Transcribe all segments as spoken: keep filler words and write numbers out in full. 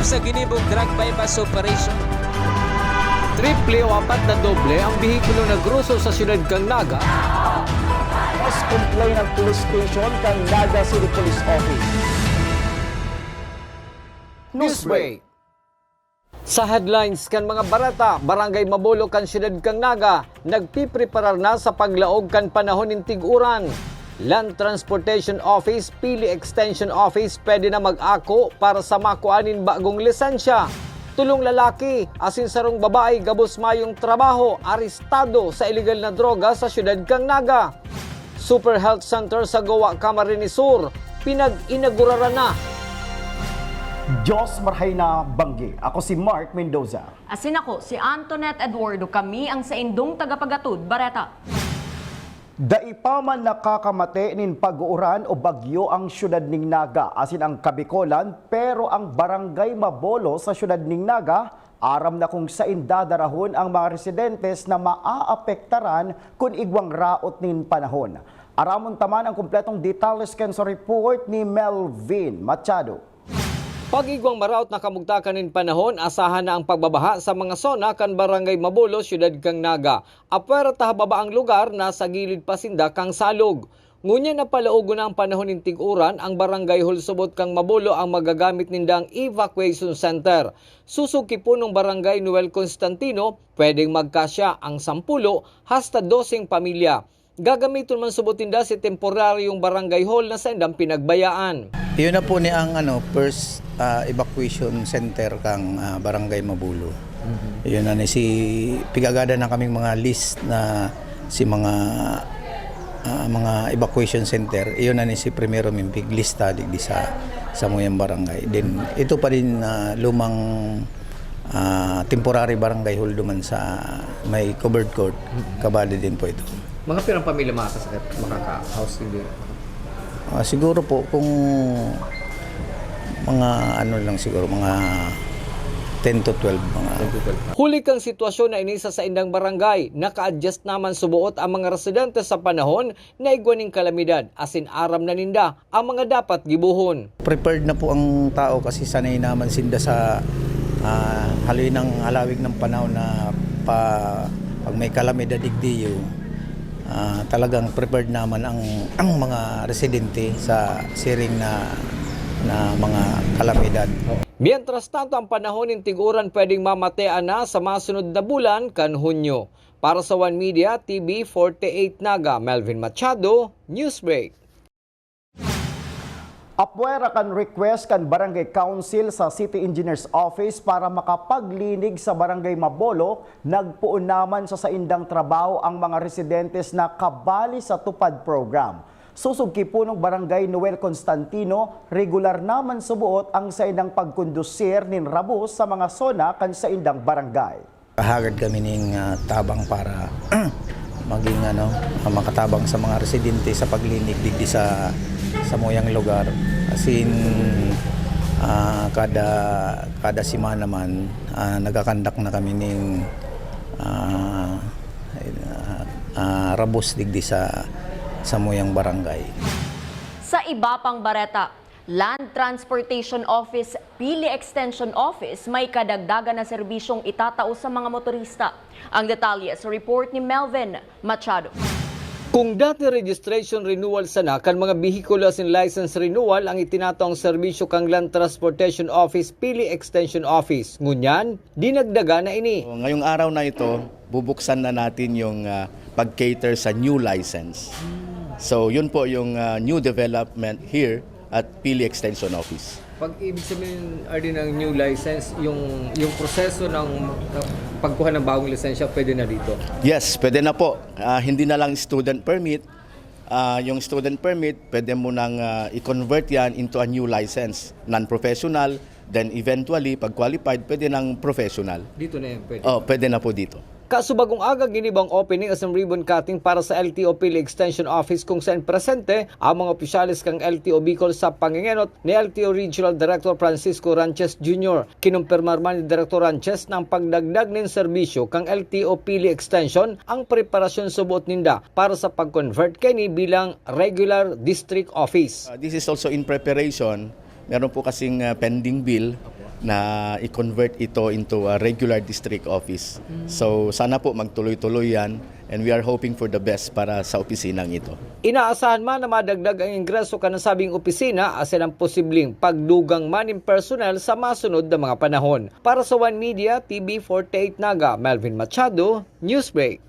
Sa ginibong drug buy-bust operation. Triple o apat na doble ang bihikulo na groso sa siyudad kan Naga. Mas complain ang police station kan Naga City Police Office. Newsbreak. Sa headlines kan mga bareta, Barangay Mabolo kan siyudad kan Naga nagpipreparar na sa paglaog kan panahon nin tig-uran. Land Transportation Office, Pili Extension Office, pwede na mag-ako para sa makua nin bagong lisensya. Tulong lalaki asin sarong babae gabos mayong trabaho, arestado sa iligal na droga sa siyudad kan Naga. Super Health Center sa Goa, Camarines Sur, pinag-inaguraran na. Diyos marhay na banggi. Ako si Mark Mendoza. Asin ako, si Antoinette Eduardo. Kami ang saindong tagapagatod, Bareta. Dai pa man nakakamate nin pag-uuran o bagyo ang siyudad ning Naga asin ang Kabicolan, pero ang Barangay Mabolo sa siyudad ning Naga, aram na kung sain dadarahon ang mga residentes na maaapektaran kun igwang raot nin panahon. Aramon ta man ang kompletong detalles kan sa report ni Melvin Machado. Pag-igwang maraot na kamugtakan nin panahon, asahan na ang pagbabaha sa mga sona kan Barangay Mabolo, siyudad kan Naga. Apwera ta ha babaang lugar, nasa gilid pa sinda kan salog. Ngunyan na palaogon na ang panahon nin tig-uran, ang barangay hall subot kan Mabolo ang magagamit nindang evacuation center. Susog ki punong barangay Noel Constantino, pwedeng magkasya ang sampulo hasta doseng pamilya. Gagamiton man subot ninda si temporaryong barangay hall na saindang pinagbayaan. Iyon na po ni ang ano, first ah, evacuation center kang ah, Barangay Mabulo. Iyon na ni si pigagada na kaming mga list na si mga ah, mga evacuation center. Iyon na ni si primero min piglista digdi sa samuyang barangay. Then ito pa din ah, lumang ah, temporary barangay hall duman sa may covered court. Kabali din po ito. Mga pirang pamilya makakasakit, makaka-housing din? Ah, siguro po kung mga ano lang siguro, mga ten to twelve, mga Huli kang sitwasyon na ini sa saindang barangay, naka-adjust naman suboot ang mga residente sa panahon na igwa ning kalamidad, asin aram na ninda ang mga dapat gibohon. Prepared na po ang tao kasi sanay naman sinda sa ah, haloy ng halawig ng panahon na pa, pag may kalamidad digdiyo, ah, talagang prepared naman ang, ang mga residente sa siring na, na mga kalamidad. Mientras tanto, ang panahon nin tiguran pwedeng mamatean na sa masunod na bulan kan Hunyo. Para sa One Media, T V forty-eight Naga, Melvin Machado, Newsbreak. Apwera kan request kan Barangay Council sa City Engineer's Office para makapaglinig sa Barangay Mabolo, nagpoon naman sa saindang trabaho ang mga residentes na kabali sa TUPAD program. Susog ki punong barangay Noel Constantino, regular naman suboot ang saindang pagkondusir nin rabos sa mga sona kan saindang barangay. Hagad kami ning ah, tabang para maging ano, ah, makatabang sa mga residente sa paglinig digdi sa samuyang lugar. As in, ah, kada kada semana man ah, nagakandak na kami ning ah, ah, ah, rabos digdi sa samuyang barangay. Sa iba pang bareta, Land Transportation Office, Pili Extension Office, may kadagdagan na serbisyong itatao sa mga motorista. Ang detalye sa report ni Melvin Machado. Kung dati registration renewal sana kan mga behikulo asin license renewal ang itinatawang serbisyo kan Land Transportation Office, Pili Extension Office, ngunyan, dinagdagan na ini. So, ngayong araw na ito, bubuksan na natin yung ah, pag-cater sa new license. So, yun po yung ah, new development here at Pili Extension Office. Pag ibig sabihin, R D, ng new license, yung, yung proseso ng, ng pagkuha ng bagong lisensya, pwede na dito? Yes, pwede na po. Ah, hindi na lang student permit. Ah, yung student permit, pwede mo nang ah, i-convert yan into a new license, non-professional, then eventually, pag qualified, pwede nang professional. Dito na yan, pwede. Oh, pwede na po dito. Kasubagong aga, ginibang opening asin ribbon cutting para sa L T O Pili Extension Office, kung saan presente ang mga opisyales kan L T O Bicol sa pangengenot ni L T O Regional Director Francisco Ranches Junior. Kinumpirmar man ni Director Ranches na ang pagdagdag nin serbisyo kan L T O Pili Extension ang preparasyon suboot ninda para sa pag-convert kaini bilang regular district office. Uh, this is also in preparation. Meron po kasing uh, pending bill na i-convert ito into a regular district office. So sana po magtuloy-tuloy yan, and we are hoping for the best para sa opisinang ito. Inaasahan man na madagdag ang ingreso kan nasabing opisina asin ang posibleng pagdugang man nin personnel sa masunod na mga panahon. Para sa One Media, T V forty-eight Naga, Melvin Machado, Newsbreak.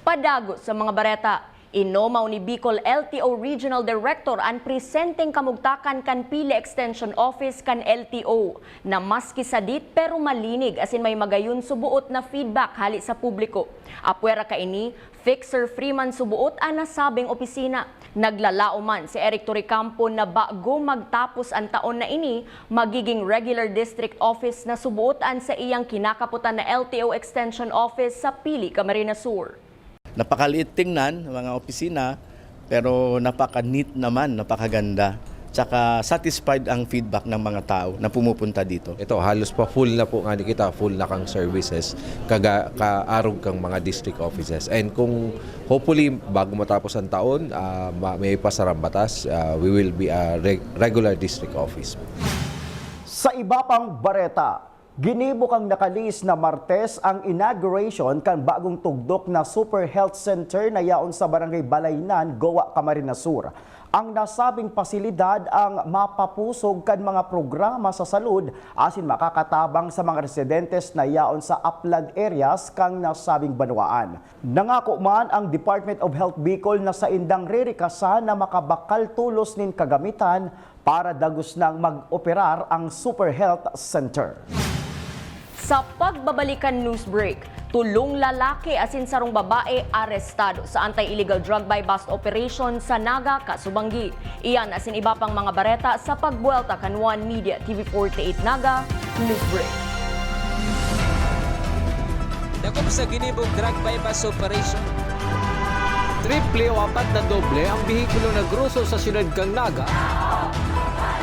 Padagos sa mga bareta. Inomaw ni Bicol L T O Regional Director an presenteng kamugtakan kan Pili Extension Office kan L T O, na maski sadit pero malinig asin may magayon suboot na feedback hali sa publiko. Apwera kaini, fixer-free man suboot an nasabing opisina. Naglalaom man si Eric Torrecampo na bago magtapos an taon na ini, magiging regular district office na suboot an saiyang kinakapotan na L T O Extension Office sa Pili, Camarines Sur. Napakaliit tingnan, mga opisina, pero napaka-neat naman, napakaganda. Tsaka satisfied ang feedback ng mga tao na pumupunta dito. Ito, halos pa full na po nga ni kita, full na kang services, kaga, kaarog kang mga district offices. And kung hopefully, bago matapos ang taon, ah, ma- may pasarang batas, ah, we will be a reg- regular district office. Sa iba pang bareta, ginibo kan nakalihis na Martes ang inauguration kan bagong tugdok na Super Health Center na yaon sa Barangay Balaynan, Goa, Camarines Sur. Ang nasabing pasilidad ang mapapusog kan mga programa sa salud asin makakatabang sa mga residentes na yaon sa upland areas kan nasabing banwaan. Nangako man ang Department of Health Bicol na saindang rerikasan na makabakal tolos nin kagamitan para dagos nang mag-operar ang Super Health Center. Sa pagbabalik kan news break, tolong lalaki asin sarong babae arestado sa anti-illegal drug buy-bust operation sa Naga, Casubangui. Iyan asin iba pang mga bareta sa pagbuwelta kan One Media T V forty-eight Naga News Break. Dakop sa ginibong drug buy-bust operation. Triple o apat na doble ang behikulo na groso sa siyudad kan Naga.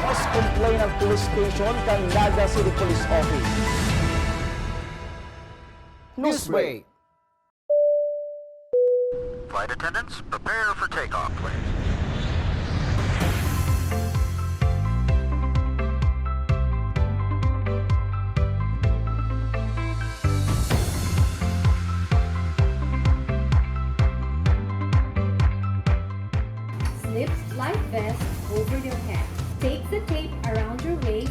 Mas complain ang police station kan Naga City Police Office. Newsbreak. Flight attendants, prepare for takeoff, please. Slip life vest over your head. Take the tape around your waist.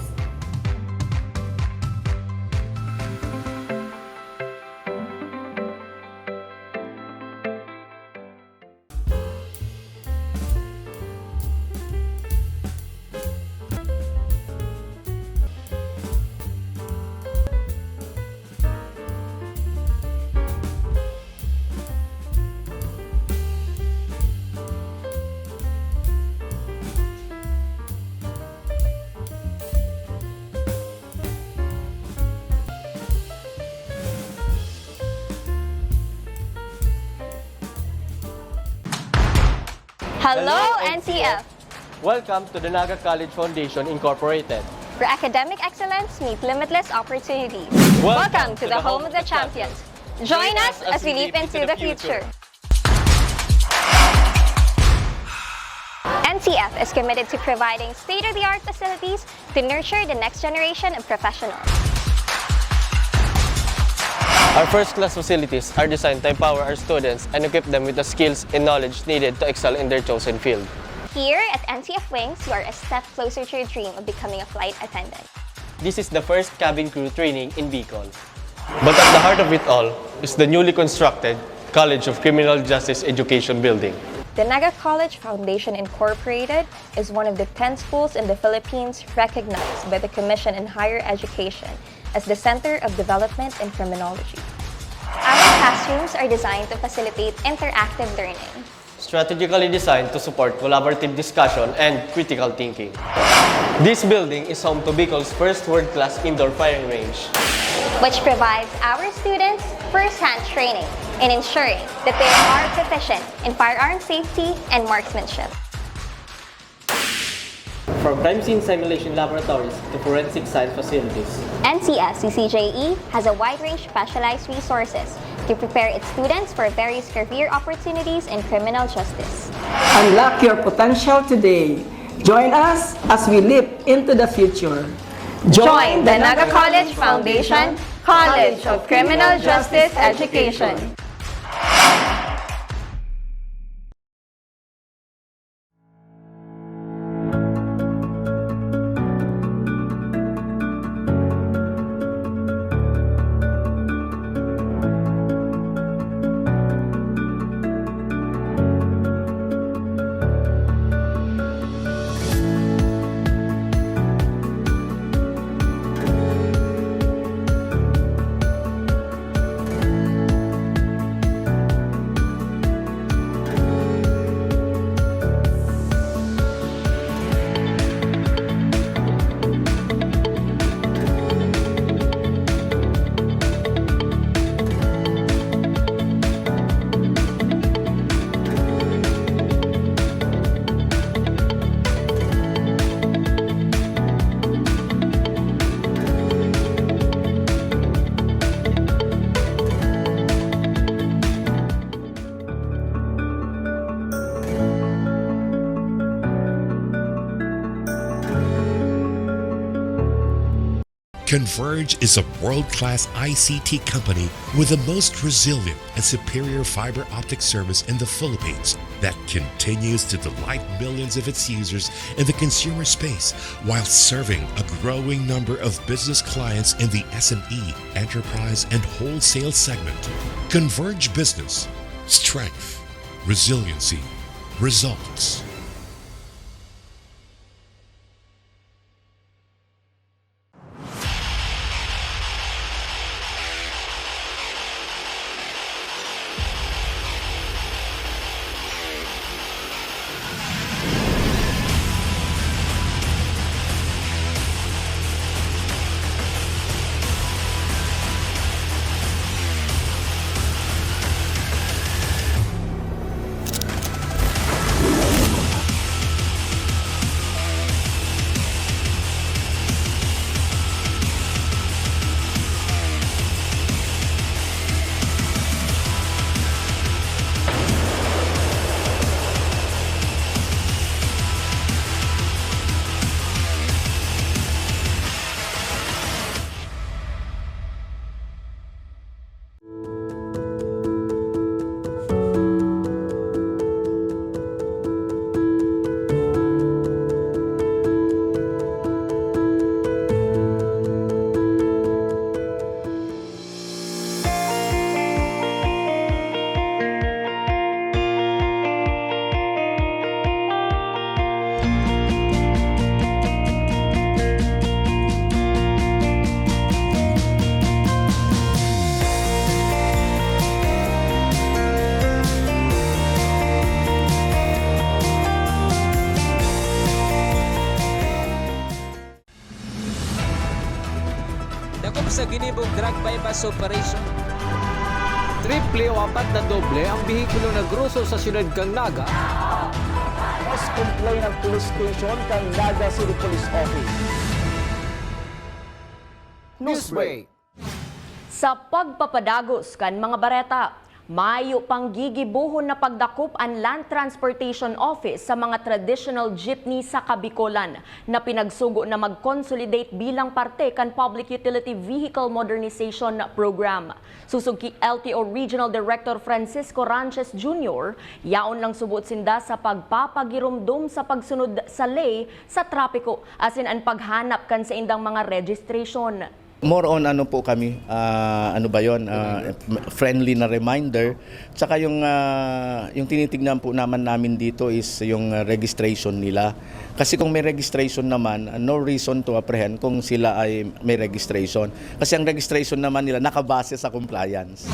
Hello, N C F! Welcome to the Naga College Foundation Incorporated, where academic excellence meets limitless opportunities. Welcome to the home of the champions. Join us as we leap into the future. N C F is committed to providing state-of-the-art facilities to nurture the next generation of professionals. Our first-class facilities are designed to empower our students and equip them with the skills and knowledge needed to excel in their chosen field. Here at N C F Wings, you are a step closer to your dream of becoming a flight attendant. This is the first cabin crew training in Bicol. But at the heart of it all is the newly constructed College of Criminal Justice Education Building. The Naga College Foundation Incorporated is one of the ten schools in the Philippines recognized by the Commission on Higher Education as the Center of Development in Criminology. Our classrooms are designed to facilitate interactive learning. Strategically designed to support collaborative discussion and critical thinking. This building is home to Bicol's first world-class indoor firing range, which provides our students first-hand training in ensuring that they are proficient in firearm safety and marksmanship. From crime scene simulation laboratories to forensic science facilities, N C F C C J E has a wide range of specialized resources to prepare its students for various career opportunities in criminal justice. Unlock your potential today. Join us as we leap into the future. Join the Naga College Foundation, College of Criminal Justice Education. Converge is a world-class I C T company with the most resilient and superior fiber optic service in the Philippines that continues to delight millions of its users in the consumer space while serving a growing number of business clients in the S M E, enterprise, and wholesale segment. Converge Business. Strength. Resiliency. Results. Dakop sa ginibong drug buy-bust operation. Triple o apat na doble ang behikulo na groso sa siyudad kan Naga. Mas complain ang police station kan Naga City Police Office. Newsbreak. Sa pagpapadagos kan mga bareta, mayo pang gigibohon na pagdakop an Land Transportation Office sa mga traditional jeepney sa Kabikolan na pinagsugo na mag-consolidate bilang parte kan Public Utility Vehicle Modernization Program. Sosog ki L T O Regional Director Francisco Ranches Junior, yaon lang subot sinda sa pagpapagiromdom sa pagsunod sa ley sa trapiko asin an paghanap kan saindang mga registration. More on ano po kami, ah, ano ba yon, ah, friendly na reminder. Tsaka yung, ah, yung tinitignan po naman namin dito is yung, ah, registration nila. Kasi kung may registration naman, ah, no reason to apprehend kung sila ay may registration. Kasi ang registration naman nila nakabase sa compliance.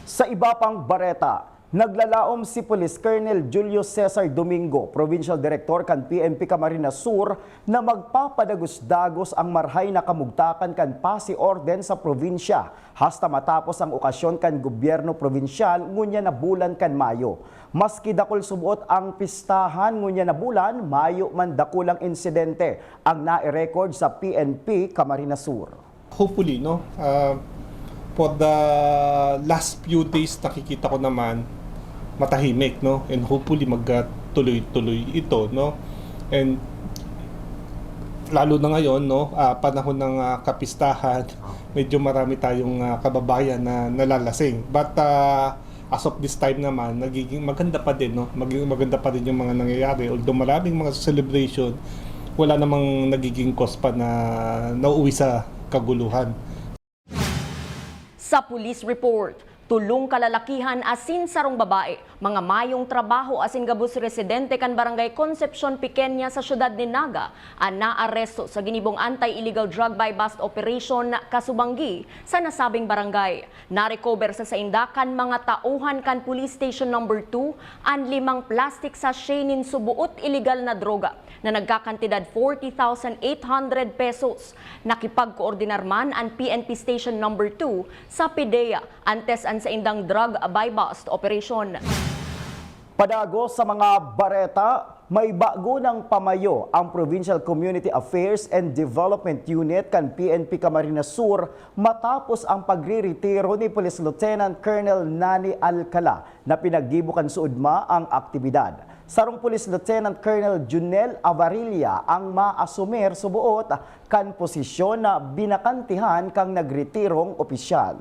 Sa iba pang bareta, naglalaom si Police Colonel Julio Cesar Domingo, Provincial Director kan P N P Camarines Sur, na magpapadagos-dagos ang marhay na kamugtakan kan Pasi Orden sa probinsya hasta matapos ang okasyon kan gobyerno probinsyal ngunyan na bulan kan Mayo. Maski dakul subot ang pistahan ngunyan na bulan, mayo man dakulang insidente ang nai-record sa P N P Camarines Sur. Hopefully, no, ah, for the last few days, nakikita ko naman matahimik, no, and hopefully magtuloy-tuloy ito, no, and Lalo na ngayon, no, ah, panahon ng, ah, kapistahan, medyo marami tayong, ah, kababayan na nalalasing. But, ah, as of this time naman, nagiging maganda pa din, no? Magiging maganda pa rin yung mga nangyayari. Although maraming mga celebration, wala namang nagiging cause pa na nauwi sa kaguluhan. Sa police report, tolong kalalakihan asin sarong babae, mga mayong trabaho asin gabos residente kan Barangay Concepcion Pequeña sa siyudad nin Naga, an naaresto sa ginibong anti-illegal drug buy-bust operation kasubanggi sa nasabing barangay. Narecover sa sainda kan mga tauhan kan Police Station Number two an limang plastic sachet nin suboot iligal na droga na nagkakantidad forty thousand eight hundred pesos. Nakipagkoordinar man an P N P Station Number two sa PDEA antes an saindang drug buy-bust operation. Padagos sa mga bareta, may bago nang pamayo ang Provincial Community Affairs and Development Unit kan P N P Camarines Sur matapos ang pagriretiro ni Police Lieutenant Colonel Nani Alcala na pinaggibo kan suudma ang aktibidad. Sarong Police Lieutenant Colonel Junel Avarilla ang maasumir suboot kan posisyon na binakantihan kan nagretirong opisyal.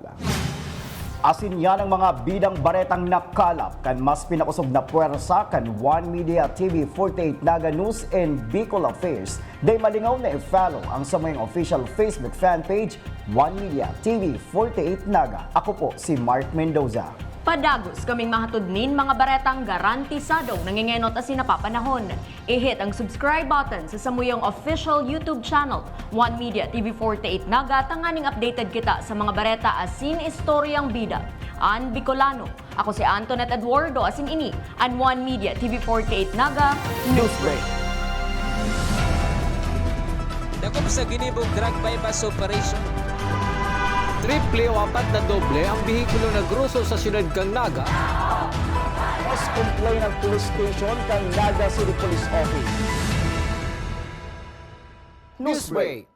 Asin yan ang mga bidang baretang nakalap kan mas pinakosog na pwersa kan One Media T V forty-eight Naga News and Bicol Affairs. Dai malingaw na i-follow ang samuyang official Facebook fan page, One Media T V forty-eight Naga. Ako po si Mark Mendoza. Padagos kaming mahatod nin mga baretang garantisadong nangengenot asin napapanahon. I-hit ang subscribe button sa samuyang official YouTube channel, One Media T V forty-eight Naga, tanganing updated kita sa mga bareta asin istoryang bida. An Bicolano. Ako si Antoinette Eduardo, asin ini an One Media T V forty-eight Naga Newsbreak. Dakop sa ginibong drug buy-bust operation. Triple o apat na doble ang behikulo na groso sa siyudad kan Naga. Mas complain ang police station kan Naga City Police Office. Newsbreak.